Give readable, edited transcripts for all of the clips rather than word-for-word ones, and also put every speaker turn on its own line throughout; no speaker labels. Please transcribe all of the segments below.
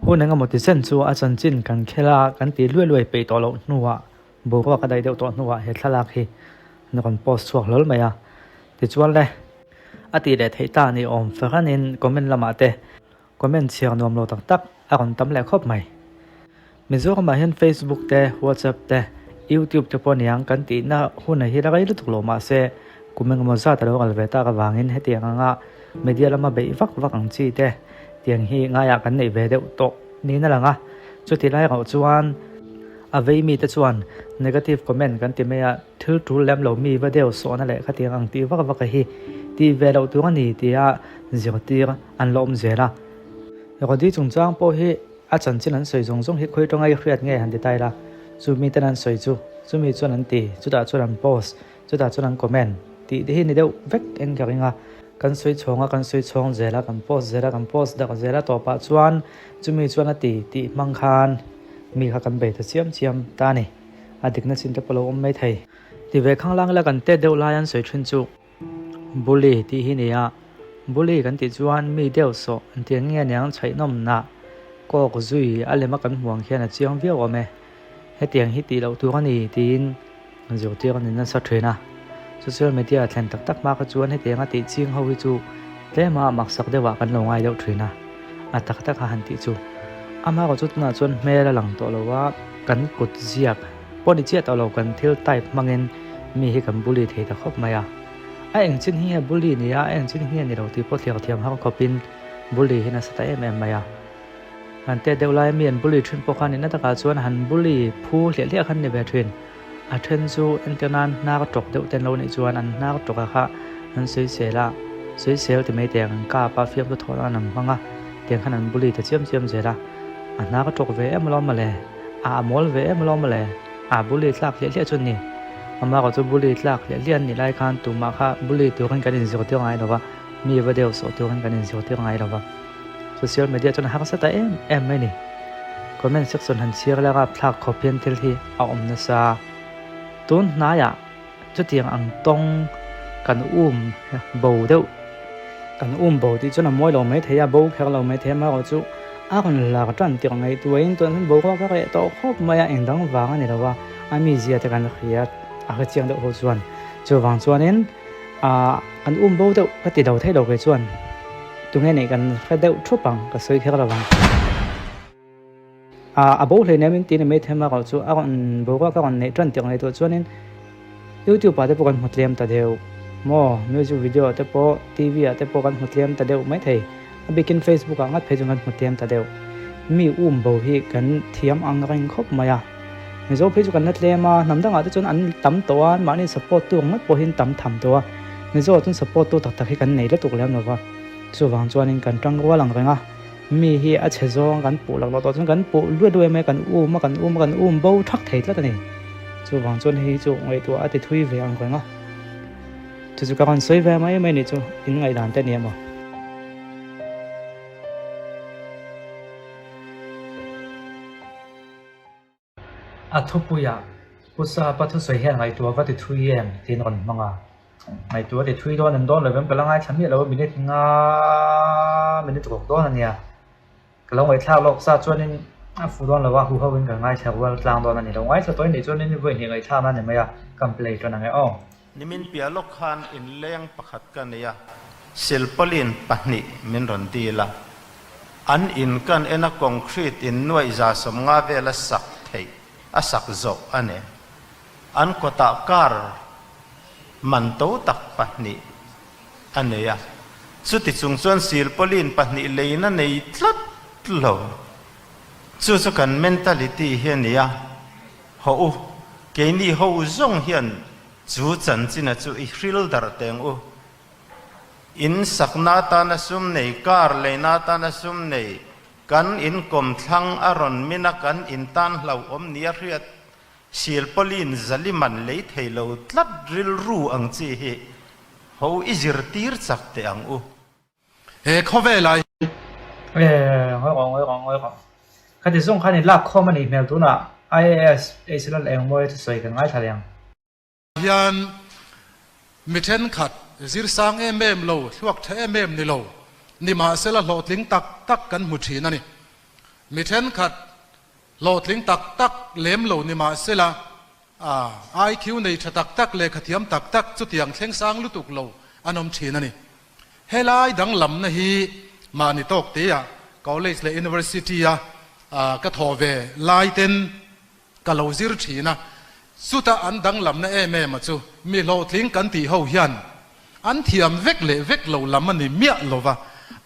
Hun engemaw ti chen chu a chanchin kan khel a, kan tih luai luai peih tawh loh hnuah boruak a daih deuh tawh hnuah he thlalak hi an rawn post chhuak hlawl mai a. Tichuan le, a tih leh theih ta ni awm fahranin comment lamah te comment chhiar nuam lo tak tak a rawn tam leh khawp mai. Mizoramah hian Facebook te, WhatsApp te, YouTube te pawh niang kan tihna hun a hi la rei lutuk lo mahse kum engemaw zat a lo ral ve tak avangin hetiang anga media lama beih vak vak ang chi te tiang hi ngaiah kan neih ve deuh tawh niin a lang a. Chutih lai erawh chuan a vei mite chuan negative comment kan ti mai a, thil tul lem lo mi va deuh sawhna leh khatiang ang tih vak vak a hi tih ve loh tur a ni tia zirtir an la awm zel a. Rodi chungchang pawh hi a chanchin an sawi zawng zawng hi khawi tawnga i hriat nge han ti ta ila, chumi ten an sawi chu, chumi chuan an ti, chutah chuan an post, chutah chuan an comment tih te hi ni deuh vek eng ka ring a. Kan sawi chhawng a, kan sawi chhawng zel a, kan post zel a, kan post dak zel a tawpah chuan chumi chuan a ti tih hmang khan mi kha kan bei ta chiam chiam ta a ni. A dikna chin te pawh lo awm mai thei. Ti ve khanglang ila kan tet deuh lai an sawi thin chu. Bully tih hi nia, Bully kan tih chuan mi deuh sawh an ti ang nge niang chhaihnawm nah kawk zui a lema kan hmuh ang khian a chiang viau awm e. Hetiang hi tih loh tur a ni tiin zirtir a ni nasa thin a. Social media a thlen tak tak hma kha chuan hetianga tih ching ho hi chu tlema maksak deuhah kan lo ngai deuh thin a, a tak tak a han tih chu. Amaherawhchu chu tunah chuan hmel a lang tawh lo a, kan kut ziak Pawh ni chiah tawh lo kan thil type hmangin mi hi kan bully thei ta khawp mai a. A eng chin hi nge bully ni a, a eng chin hi nge ni lo tih pawh thliar thiam har khawpin bully hi nasa ta em em mai a. Han tet deuh lai mi an bully thin pawh khan inna takah chuan han bully phu hliah hliah khan ni ve thin. A then chu entir nan hnar tawk deuh ten lo nih chuan an hnar tawka kha an sawisel a, sawisel ti mai teh ang kap a fiamtu thawh nan an hmang a, tiang khan an bully ta chiam chiam zel a. A hnar tawk ve em alawm mawle. A mawl ve em alawm mawle. A bully tlak hliah hliah chu a ni. Amah erawh chu bully tlak hliah hliah an nih lai khan tumah kha bully turin kan inzirtir ngai lo va, mi va deuh sawh turin kan inzirtir ngai lo va. Social media chuan a harsa ta em em mai a ni. Comment section han chhiar la rapthlak khawp hian thil hi a awm nasa. Tun hnaiah chutiang ang tawng kan um bo deuh, kan um bo tih chuan a mawi lo mai thei a, bo kher lo mai thei a, amaherawh chu a rawn lar tan tirh ngaihtuahin tunah hian boruak a reh tawh khawp mai a, eng dang vang a ni lo a, a mizia te kan hria a hre chiang deuh ho chuan chuvang chuanin ah kan um bo deuh ka ti lo thei lo kei chuan tunge nih kan hre deuh thup ang ka sawi kher lo ang. A bo hlei nen min ti ni mai them erawh chu a rawn boruak a rawn neih tan tirh ngaihtuah chuanin YouTube ah te pawh kan hmu tlem ta deuh maw music video ah te pawh TV ah te pawh kan hmu tlem ta deuh mai thei a bikin Facebook ah ngat phei chuan kan hmu tlem ta deuh mi um bo hi kan thiam ang reng khawp mai a Mizo phei chu kan la tlem a hnam dangah te chuan an tam tawh a mahni support tu ang ngat pawhin tam tham tawh a Mizo ah chuan support tu tak tak hi kan nei lutuk lem lo va chuvang chuanin kan tangrual ang reng a. Mi hi a chhe zawng kan puh lak loh tawh chuan kan puh luai luai mai a, kan um a, kan um a, kan um bo thak thei tlat a ni. Chuvang chuan hei hi chu ngaihtuah a ti thui ve ang reng a. Chu chu ka rawn sawi ve mai mai nih chu in ngaihdan te a ni emaw. A thupuiah Pu Sapa thusawi hian ngaihtuah va ti thui em tiin rawn hmang a. Ngaihtuah ti thui dawn em dawn lo em ka la ngaithla miah lo a minute nga minute ruk dawn a nia. Ka lo ngaihthlak lawk sa chuanin a fu dawn lo a huho in kan ngaithla rual tlang dawn a ni lo. Ngaithla tawh in nih chuanin vawi hnih ngaihthlak na a ni mai a, kan play tan ang e aw.
Nimin piah lawk khan inleng pakhat ka nei a, silpaulin pahnih min rawn dil a. An in kan en a concrete in nuaih 150 vel a sak theih a sak zawh a ni. An kawtah car man to tak pahnih a nei a, chuti chung chuan silpaulin pahnih leina nei tlat lo. Chu chu kan mentality hi a ni a. Hawh u, keini ho zawng hian chu chanchina chu i hril darh teng u. In sakna atana sum nei, car leina atana sum nei, kan inkawm thlang a rawn min a kan intan hlauhawm nia hriat silpawlin zaliman lei thei lo tlat rilru ang chi hi ho i zirtir chak teh ang u.
He khawvelah hi.
Eh, ngawi rawh, ngawi rawh, ngawi rawh. Khati zawng khan i lak khawm a nih hmel tunah IAS Hla Engmawia thusawi kan ngaithla leh ang.
Hian mi thenkhat zir sang em em lo, thluak tha em em ni lo, nimahsela hlawhtling tak tak kan hmu thin a ni. Mi thenkhat hlawhtling tak tak lem lo ni mahsela, IQ nei tha tak tak, lehkha thiam tak tak chutiang thleng sang lutuk lo an awm thin a ni. Helai danglamna hi mahni tawk teah college leh university-a ka thawh ve lai ten ka lo zir thin a, chuta an danglamna em em a chu mi hlawhtling kan tih ho hian an thiam vek leh vek lo lam a ni miah lo va,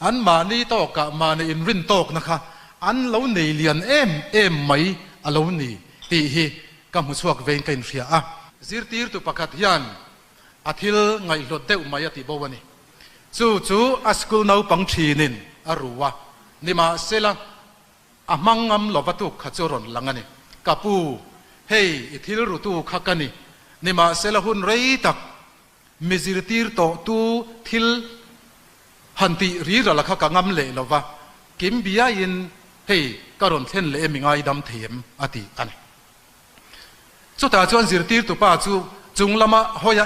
an mahni tawkah mahni inrin tawkna kha an lo nei lian em em mai a lo ni tih hi ka hmu chhuak vein ka inhria a. Zirtirtu pakhat hian a thil ngaihhlawt deuh mai a ti bo a ni. Chu chu a school naupang thinin a ru a, nimahsela a hmang ngam lova tuk kha chu rawn lang a ni. Ka pu, hei i thil rutu kha ka ni, nimahsela hun rei tak mi zirtir tawhtu thil han tih rirala kha ka ngam leh lova, kim biaiin hei ka rawn thlen leh em i ngaidam thei em a ti a ni. Chutah chuan zirtirtu pa chu chung lama hawi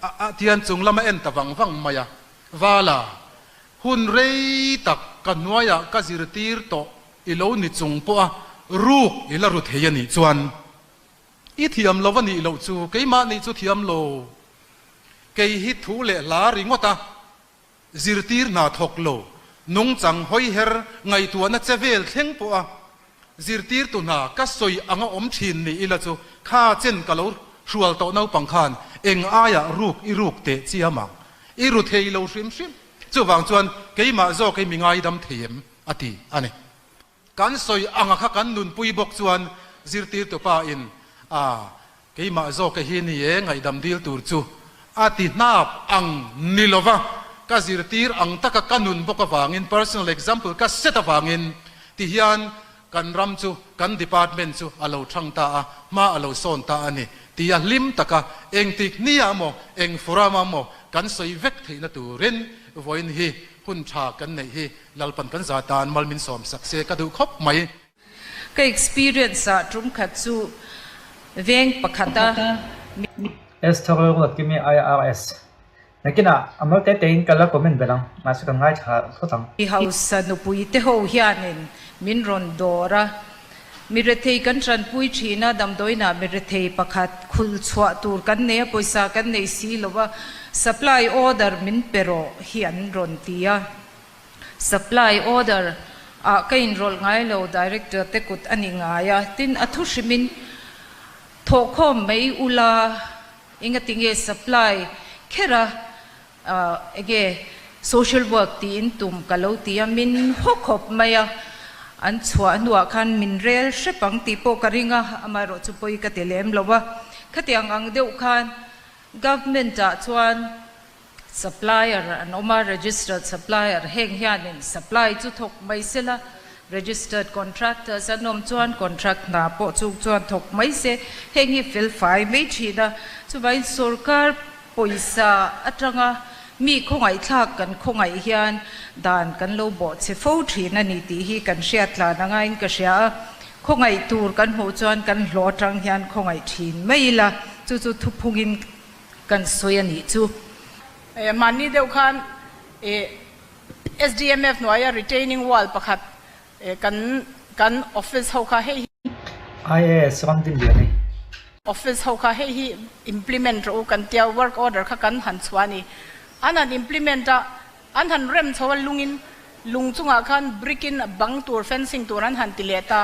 a tian chung lama en ta vang vang mai a, Vala, hun rei tak ka hnuaiah ka zirtir tawh i lo ni chung pawh a ruk i la ru thei a nih chuan i thiam lo a nih loh chu keimah nih chu thiam lo. Kei hi thu leh hla ringawt a. Zirtir hna thawk lo, nungchang hawiher ngaihtuahna che vel thleng pawh a zirtirtu hna ka sawi anga awm thin ni ila chu kha chen ka lo hrual tawh naupang khan eng aiah ruk i ruk teh chiam ang, i ru thei lo hrim hrim. Chuvang chuan keimah zawk hi mi ngaidam thei em? a ti a ni. Kan sawi anga kha kan nunpui bawk chuan zirtirtu pa in a keimah zawk hi ni e ngaihdam dil tur chu a ti hnap ang ni lova ka zirtir ang taka ka nun bawk avangin personal example ka set avangin ti hian kan ram chu kan department chu a lo thang ta a hma a lo sawn ta a ni tia hlim taka engtik hniah maw eng forum ah maw kan sawi vek theihna turin vawiin hi hun tha kan neih hi Lalpan kan za tan mal min sawm sak se ka duh khawp mai.
Ka experience ah tum khat chu veng pakhat a mi.
Esther Lalruatkimi IRS. Nakinah a mal te tein ka la comment belh ang, mahse kan ngaithla phawt ang.
Mi hausa nupui te ho hianin min rawn dawr a, mi rethei kan tanpui thin a, damdawiinah mi rethei pakhat khul chhuah tur kan nei a, pawisa kan nei si lo a, supply order min pe rawh hi an rawn ti a. Supply order ah ka inrawlh ngai lo, Director te kut a ni ngai a, tin a thu hrimin thawhkhawm mai ula engati nge supply kher a enge social work tiin tum ka lo ti a, min haw khawp mai a, an chhuah hnuah khan min rel hrep ang tih pawh ka ring a, amaherawh chu pawi ka ti lem lo a, khatiang ang deuh khan Government ah chuan Supplier an awm a, registered supplier heng hianin supply chu thawk mai se la, registered contractors an awm chuan contract hna pawh chung chuan thawk mai se, heng hi fel fai mai thin a. Chuvangin sorkar pawisa atanga mi khawngaihthlak kan khawngaih hian dan kan lo bawh che fo thin a ni tih hi kan hriat tlan a ngaiin ka hria a, khawngaih tur kan hmuh chuan kan hlawh atang hian khawngaih thin mai ila, chu chu thuphungin Kan sawi a nih chu.
Mahni deuh khan SDMF hnuaia retaining wall pakhat kan kan office ho kha hei hi.
IAS ram din lian i.
Office ho kha hei hi implement rawh u kan tia work order kha kan han chhuah a ni. An han implement a, an han rem chho a lungin lung chungah khan brick in bang tur fencing tur an han ti leh ta.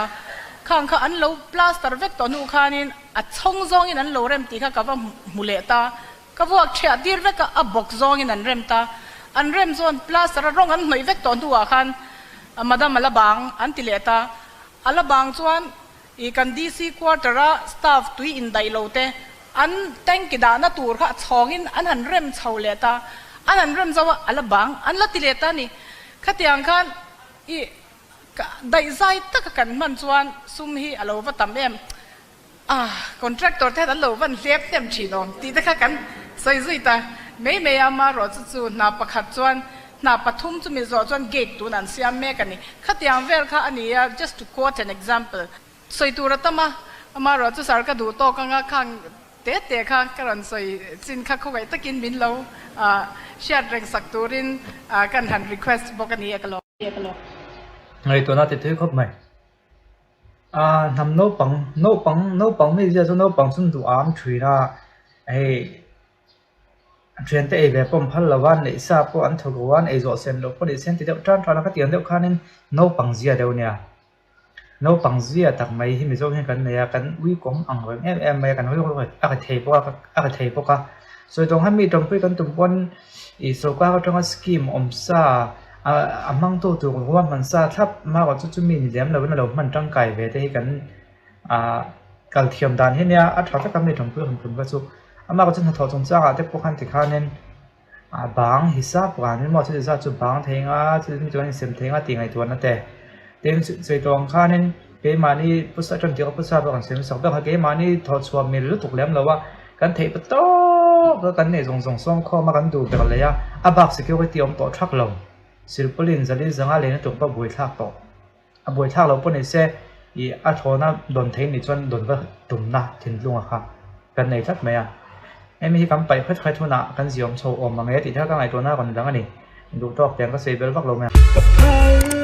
Khang kha an lo plaster vek tawh hnu khanin A chhawng zawngin an lo rem tih kha ka va hmu leh ta. Ka vuak ṭhiah tir vek a, a bawk zawngin an rem ta. An rem chuan plaster a rawng an hnawih vek tawh hnuah khan Madam a la bang an ti leh ta. A la bang chuan i kan DC quarter a staff tui indaih lo te an tank dahna tur kha a chhawngin an han rem chho leh ta. An han rem zo a, a la bang an la ti leh ta a ni. Khatiang khan i Ka daihzai taka kan hman chuan sum hi a lo va tam em? Ah, contractor te hian an lo van hlep hnem thin awm tih te kha kan sawi zui ta mai mai a, amaherawh chu chu hna pakhat chuan hna pathum chumi zawh chuan gate tun an siam mek a ni. Khatiang vel kha a ni a, just to quote an example. Sawi tur a tam a, amaherawh chu sir ka duh tawk anga khang te te kha ka rawn sawi chin kha khawngaih takin min lo hriat reng sak turin kan han request bawk a ni e ka lawm.
Ngaihtuahna ti thui khawp mai. Aa hnam naupang naupang naupang mizia chu naupang chu duh am thin a hei thiante ei ve pawh an phal lo a neih sa pawh an thawk lo a ei zawh sen loh pawh ni se an ti deuh tan tan a khatiang deuh khanin naupang zia deuh a nia. Naupang zia tak mai hi Mizo hian kan nei a kan uikawm ang reng em em mai a kan rilru a ri thei bawk a a ri thei bawk a sawi tawng hian mi tawmpui kan tum pawn ih sorkar atanga scheme awm sa a hmangtu tur ruahman sa thlap hma chu chu mi ni lem lovin a lo hman tangkai ve te hi kan ah kal thiam dan hi nia a tha vek a mi tawmpui han tum kha chu amah chu hnathawh chungchangah te pawh khan tikhanin A bang hisap vanin maw chuti zat chu bang thei nga chuti mi chuan insem thei nga tih ngaihtuahna te tin sawi tawh ang khanin keimahni pawisa atang tih pawisa pawh kan sem sak deuh a keimahni thawh chhuah mil lutuk lem lo a kan theih pa tawp a kan neih zawng zawng sawm khawm a kan duh ber leh a a bak security a awm tawh thak lo silpaulin zali zanga lehna tur pawh buaithlak tawh. A buaithlak loh pawh ni se ih a thlawna dawn thei nih chuan dawn va tumna thinlunga kha kan nei tlat mai a. Hemi hi kan paih hret hret hunah kan ziawm chho awm ang e tih thar ka ngaihtuahna a rawn lang a ni. Duhtawk tiang ka sawi bel vak lo mai a.